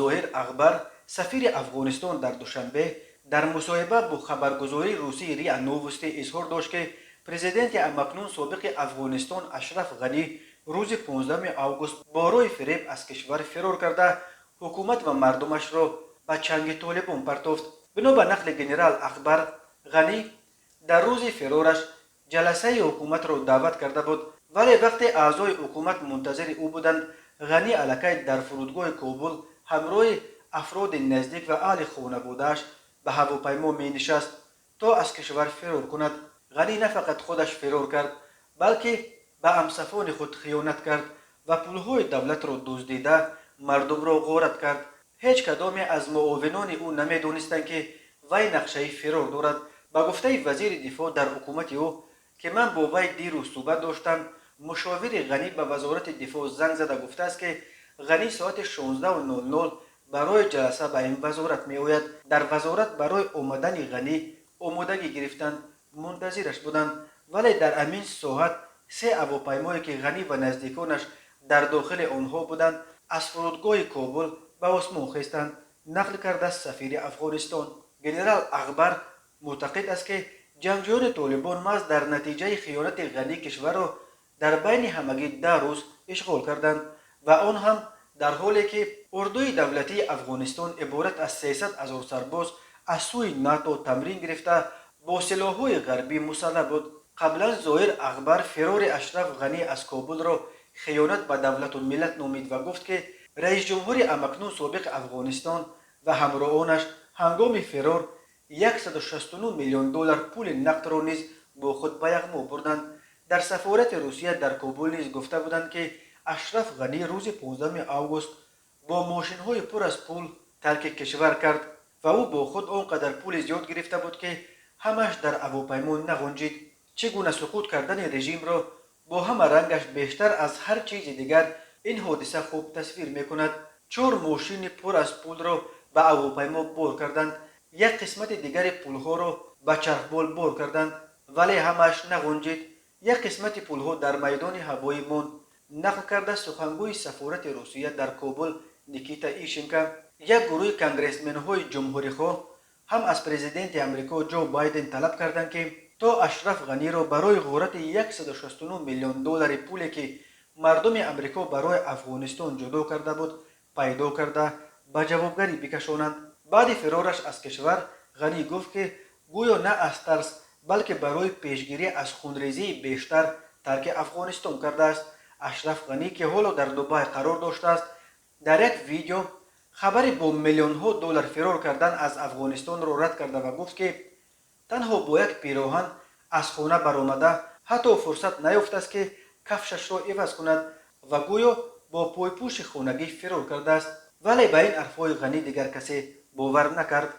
Зоҳир Ағбар, сафири Афғонистон дар Душанбе, дар мусоҳиба бо хабаргузории русии РИА Новости изҳор дошт, ки президенти ҳамакнун собиқи Афғонистон Ашраф Ғанӣ рӯзи 15 август бо роҳи фиреб аз кишвар фирор карда, ҳукумат ва мардумашро ба чанги Толибон партофт. Бино ба нақли генерал Ағбар, Ғанӣ дар рӯзи фирораш ҷаласаи ҳукуматро даъват карда буд, вале вақте аъзои ҳукумат мунтазири ӯ буданд, Ғанӣ аллакай дар фурудгоҳи Кобул ҳамроҳи афроди наздик ва аҳли хонаводааш ба ҳавопаймо менишаст, то аз кишвар фирор кунад. Ғанӣ на фақат худаш фирор кард, балки ба ҳамсафони худ хиёнат кард ва пулҳои давлатро дуздида, мардумро ғорат кард. Ҳеҷ кадоме аз муовинони ӯ намедонистанд, ки вай нақшаи фирор дорад. Ба гуфтаи вазири дифоъ дар ҳукумати ӯ, ки ман бо вай дирӯз суҳбат доштам, мушовири Ғанӣ ба Вазорати дифоъ занг зада гуфтааст, ки Ғанӣ соати 16:00 барои ҷаласа ба ин вазорат меояд. Дар вазорат барои омадани Ғанӣ омодагӣ гирифтанд, мунтазираш буданд, вале дар ҳамин соат се ҳавопаймое, ки Ғанӣ ва наздиконаш дар дохили онҳо буданд, аз фурудгоҳи Кобул ба осмон хестанд, нақл кардааст сафири Афғонистон. Генерал Ағбар мӯътақид аст, ки ҷангҷӯёни Толибон маҳз дар натиҷаи хиёнати Ғанӣ кишварро дар байни ҳамагӣ 10 рӯз ишғол карданд ва он ҳам дар ҳоле ки урдуи давлатии Афғонистон иборат аз 300 ҳазор сарбоз аз сӯи НАТО тамрин гирифта, бо силоҳҳои ғарбӣ мусаллаҳ буд. Қаблан Зоҳир Ағбар фирори Ашраф Ғанӣ аз Кобулро хиёнат ба давлату миллат номид ва гуфт, ки раисҷумҳури ҳамакнун собиқи Афғонистон ва ҳамроҳонаш ҳангоми фирор 169 миллион доллар пули нақдро низ бо худ ба яғмо бурданд. Дар сафорати Русия дар Кобул низ гуфта буданд, ки Ашраф Ғанӣ рӯзи 15 август бо мошинҳои пур аз пул тарки кишвар кард ва ӯ бо худ он қадар пули зиёд гирифта буд, ки ҳамаш дар ҳавопаймо нағунҷид. Чӣ гуна суқут кардани режимро бо ҳама рангаш бештар аз ҳар чизи дигар ин ҳодиса хуб тасвир мекунад. Чор мошини пур аз пулро ба ҳавопаймо бор карданд, як қисмати дигари пулҳоро ба чархбол бор карданд, вале ҳамааш нағунҷид, як қисмати пулҳо дар майдони ҳавоӣ монд, нақл карда сухангӯи сафорати Русия дар Кобул Никита Ищенко. Як гурӯҳи конгрессменҳои ҷумҳурихоҳ ҳам аз президенти Амрико Ҷо Байден талаб карданд, ки то Ашраф Ғаниро барои ғорати 169 миллион доллари пуле, ки мардуми Амрико барои Афғонистон ҷудо карда буд, пайдо карда, ба ҷавобгарӣ бикашонанд. Баъди фирораш аз кишвар Ғанӣ гуфт, ки гӯё на аз тарс, балки барои пешгирӣ аз хунрезии бештар тарки Афғонистон кардааст. Ашраф Ғанӣ, ки ҳоло дар Дубай қарор доштааст, дар як видео хабари бо миллионҳо доллар фирор кардан аз Афғонистонро рад карда ва гуфт, ки танҳо бо як пироҳан аз хона баромада, ҳатто фурсат наёфтааст, ки кафшашро иваз кунад ва гӯё бо пойпӯши хонагӣ фирор кардааст. Вале ба ин ҳарфҳои Ғанӣ дигар касе бовар накард.